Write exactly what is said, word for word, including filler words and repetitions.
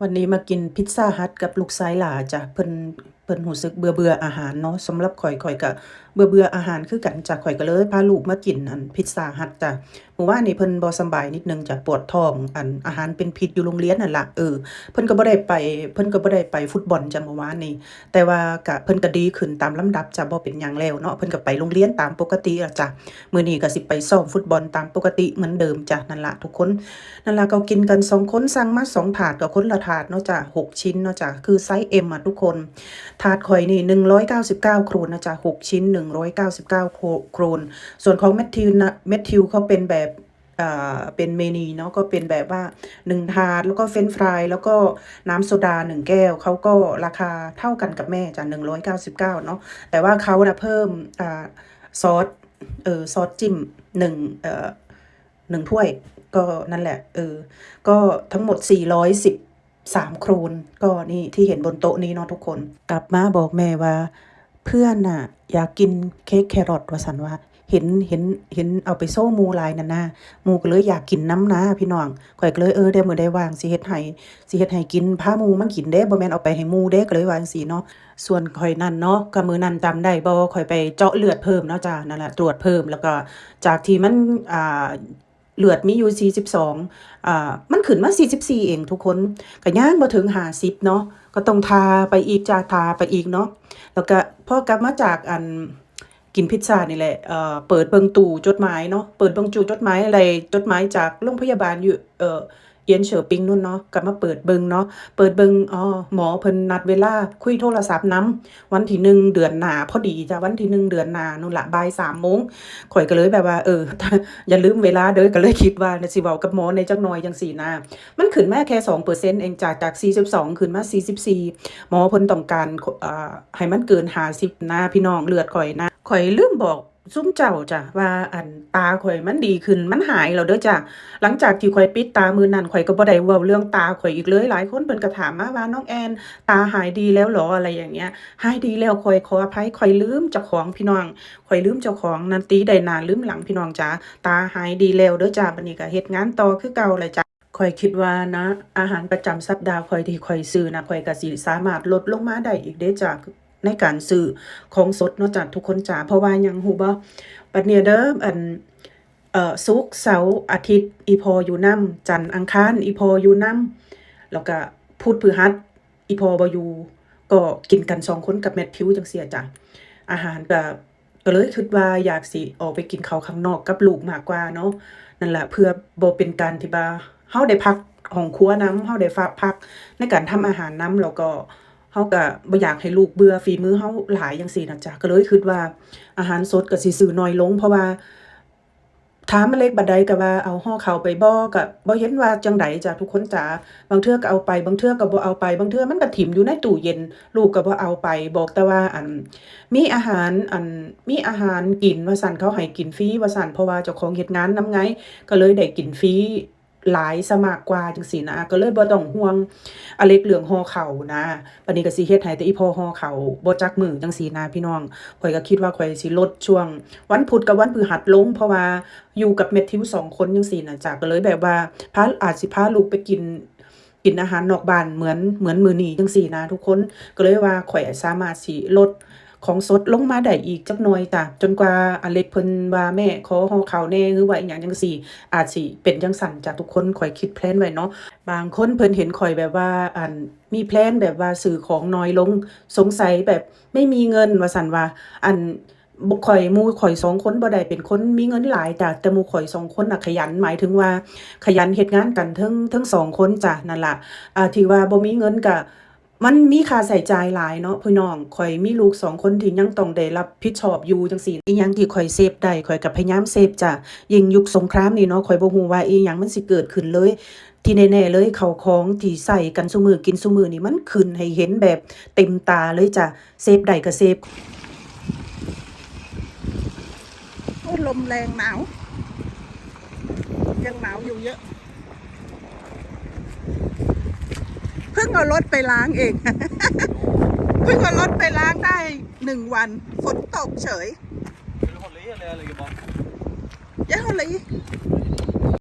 วันนี้มากินพิซซ่าฮัทกับลูกชายหล้าจ้ะ เพิ่น เพิ่นรู้สึกเบื่อเบื่ออาหารเนาะ สำหรับข้อย ข้อยก็เบื่อเบื่ออาหารคือกันจ้ะ ข้อยก็เลยพาลูกมากินอันพิซซ่าฮัทจ้ะ มื้อวานนี้เพิ่นบ่สำบายนิดนึงจ้ะ ปวดท้อง อันอาหารเป็นพิษอยู่โรงเรียนนั่นล่ะ เออ เพิ่นก็บ่ได้ไป เพิ่นก็บ่ได้ไปฟุตบอลจ้ะมื้อวานนี้ แต่ว่าก็ เพิ่นก็ดีขึ้นตามลำดับจ้ะ บ่เป็นหยังแล้วเนาะ เพิ่นก็ไปโรงเรียนตามปกติแล้วจ้ะ มื้อนี้ก็สิไปซ้อมฟุตบอลตามปกติเหมือนเดิมจ้ะ นั่นล่ะทุกคน นั่นล่ะ ก็กินกันสองคน สั่งมาสองถาด ก็คนละถาดเนาะจ้ะ หกชิ้นเนาะจ้ะ คือไซส์เอ็มอะทุกคน ถาดข่อยนี่ หนึ่งร้อยเก้าสิบเก้าโครนนะจ๊ะ หกชิ้น หนึ่งร้อยเก้าสิบเก้าโครน ส่วนของแมทธิวนะ แมทธิวเขาเป็นแบบ อ่า เป็นเมนีเนาะ ก็เป็นแบบว่าหนึ่งถาด แล้วก็เฟรนช์ฟราย แล้วก็น้ำโซดาหนึ่งแก้ว เขาก็ราคาเท่ากันกับแม่จ้ะ หนึ่งร้อยเก้าสิบเก้าเนาะ แต่ว่าเขาน่ะเพิ่ม อ่า ซอส เออ ซอสจิ้มหนึ่ง เอ่อ หนึ่งถ้วย ก็นั่นแหละ เออ ก็ทั้งหมดสี่ร้อยสิบสามโครน ก็นี่ที่เห็นบนโต๊ะนี้เนาะทุกคน กลับมาบอกแม่ว่า เพื่อนน่ะ อยากกินเค้กแครอทว่าซั่นว่า เห็น เห็น เห็นเอาไปโชว์หมู่หลายนั่นนา หมู่ก็เลยอยากกินนำนาพี่น้อง ข้อยก็เลย เออ เดี๋ยวมื้อใดว่างสิเฮ็ดให้ สิเฮ็ดให้กิน พาหมู่มากินเด้ บ่แม่นเอาไปให้หมู่เด้ ก็เลยว่าจั่งซี้เนาะ ส่วนข้อยนั่นเนาะ ก็มื้อนั้นจำได้บ่ ข้อยไปเจาะเลือดเพิ่มเนาะจ้ะ นั่นล่ะ ตรวจเพิ่ม แล้วก็จากที่มัน อ่า เลือดมีอยู่สี่สิบสอง อ่า มันขึ้นมาสี่สิบสี่เองทุกคน ก็ยังบ่ถึงห้าสิบเนาะ ก็ต้องถ่าไปอีกจ้ะ ถ่าไปอีกเนาะ แล้วก็พอกลับมาจากอันกินพิซซ่านี่แหละ เอ่อ เปิดเบิ่งตู้จดหมายเนาะ เปิดเบิ่งตู้จดหมาย ได้จดหมายจากโรงพยาบาลอยู่ เอ่อ เอียนเฉอปิงนู่นเนาะ ก็มาเปิดเบิ่งเนาะ เปิดเบิ่ง อ๋อ หมอเพิ่นนัดเวลาคุยโทรศัพท์นำ วันที่หนึ่งเดือนหน้าพอดีจ้ะ วันที่หนึ่งเดือนหน้านู่นล่ะ บ่ายสามโมง ข้อยก็เลยแบบว่า เออ อย่าลืมเวลาเด้อ ก็เลยคิดว่าสิเว้ากับหมอแหน่จักหน่อยจั่งซี้นะ มันขึ้นมาแค่สองเปอร์เซ็นต์เองจ้ะ จากสี่สิบสองขึ้นมาสี่สิบสี่ หมอเพิ่นต้องการ เอ่อ ให้มันเกินห้าสิบนะพี่น้อง เลือดข้อยนะ ข้อยลืมบอก ซุมเจ้าจ้ะ ว่าอันตาข้อยมันดีขึ้น มันหายแล้วเด้อจ้ะ หลังจากที่ข้อยปิดตามื้อนั้น ข้อยก็บ่ได้เว้าเรื่องตาข้อยอีกเลย หลายคนเพิ่นก็ถามมาว่า น้องแอน ตาหายดีแล้วเหรอ อะไรอย่างเงี้ย หายดีแล้ว ข้อยขออภัย ข้อยลืมเจ้าของพี่น้อง ข้อยลืมเจ้าของ นั่นติได้หน้าลืมหลังพี่น้องจ๋า ตาหายดีแล้วเด้อจ้ะ บัดนี้ก็เฮ็ดงานต่อคือเก่าแหละจ้ะ ข้อยคิดว่านะ อาหารประจำสัปดาห์ข้อยที่ข้อยซื้อนะ ข้อยก็สิสามารถลดลงมาได้อีกเด้อจ้ะ ในการซื้อของสดเนาะจ้ะทุกคนจ๋า เพราะว่าหยังฮู้บ่ บัดเนี้ยเด้อ อัน เอ่อ ศุกร์ เสาร์ อาทิตย์ อีพ่ออยู่นำ จันทร์ อังคาร อีพ่ออยู่นำ แล้วก็พุธ พฤหัส อีพ่อบ่อยู่ ก็กินกันสองคนกับแมทธิวจั่งซี้จ้ะ อาหารก็ ก็เลยคิดว่าอยากสิออกไปกินข้าวข้างนอกกับลูกมากกว่าเนาะ นั่นล่ะ เพื่อบ่เป็นการที่ว่าเฮาได้พักห้องครัวนำ เฮาได้ฟะ พักในการทำอาหารนำ แล้วก็เฮาก็บ่อยากให้ลูกเบื่อฝีมือเฮาหลายจั่งซี้นะจ๊ะ ก็เลยคิดว่าอาหารสดก็สิซื้อน้อยลง เพราะว่า ถามมาเล็กบัดใดก็ว่าเอาห่อข้าวไปบ่ ก็บ่เห็นว่าจั่งใดจ้ะทุกคนจ๋า บางเทื่อก็เอาไป บางเทื่อก็บ่เอาไป บางเทื่อมันก็ถิ่มอยู่ในตู้เย็น ลูกก็บ่เอาไป บอกแต่ว่า อัน มีอาหาร อัน มีอาหารกินว่าซั่น เขาให้กินฟรีว่าซั่น เพราะว่าเจ้าของเฮ็ดงานนำไง ก็เลยได้กินฟรีหลายซะมากกว่าจั่งซี้นะ ก็เลยบ่ต้องห่วงอเล็กเรื่องห่อข้าวนะ บัดนี้ก็สิเฮ็ดให้แต่อีพ่อห่อข้าวบ่จักมื้อจั่งซี้นะพี่น้อง ข้อยก็คิดว่าข้อยสิลดช่วงวันพุธกับวันพฤหัสลง เพราะว่าอยู่กับแมทธิวสองคนจั่งซี้นะจ๊ะ ก็เลยแบบว่าพา อาจสิพาลูกไปกิน กินอาหารนอกบ้านเหมือน เหมือนมื้อนี้จั่งซี้นะทุกคน ก็เลยว่าข้อยสามารถสิลดของสดลงมาได้อีกจักหน่อยจ้ะ จนกว่าอเล็กเพิ่นว่า แม่ขอห่อข้าวแหน่ หรือว่าอิหยังจั่งซี้ อาจสิเป็นจั่งซั้นจ้ะทุกคน ข้อยคิดแพลนไว้เนาะ บางคนเพิ่นเห็นข้อยแบบว่า อัน มีแพลนแบบว่าซื้อของน้อยลง สงสัยแบบไม่มีเงินว่าซั่นว่า อัน บ่ ข้อย หมู่ข้อยสองคนบ่ได้เป็นคนมีเงินหลายจ้ะ แต่หมู่ข้อยสองคนน่ะขยัน หมายถึงว่าขยันเฮ็ดงานกันทั้ง ทั้งสองคนจ้ะ นั่นล่ะ อ่า ที่ว่าบ่มีเงินก็ มันมีค่าใช้จ่ายหลายเนาะพี่น้อง ข้อยมีลูกสองคนที่ยังต้องได้รับผิดชอบอยู่จั่งซี้ อิหยังที่ข้อยเซฟได้ ข้อยก็พยายามเซฟจ้ะ ยิ่งยุคสงครามนี่เนาะ ข้อยบ่ฮู้ว่าอิหยังมันสิเกิดขึ้นเลย ที่แน่ๆเลย ข้าวของที่ใช้กันซุมื้อกินซุมื้อนี่มันขึ้นให้เห็นแบบเต็มตาเลยจ้ะ เซฟได้ก็เซฟ โอ้ ลมแรง หนาว ยังหนาวอยู่เยอะ เพิ่งเอารถไปล้างเอง เพิ่งเอารถไปล้างได้หนึ่งวัน ฝนตกเฉย เยอะเลย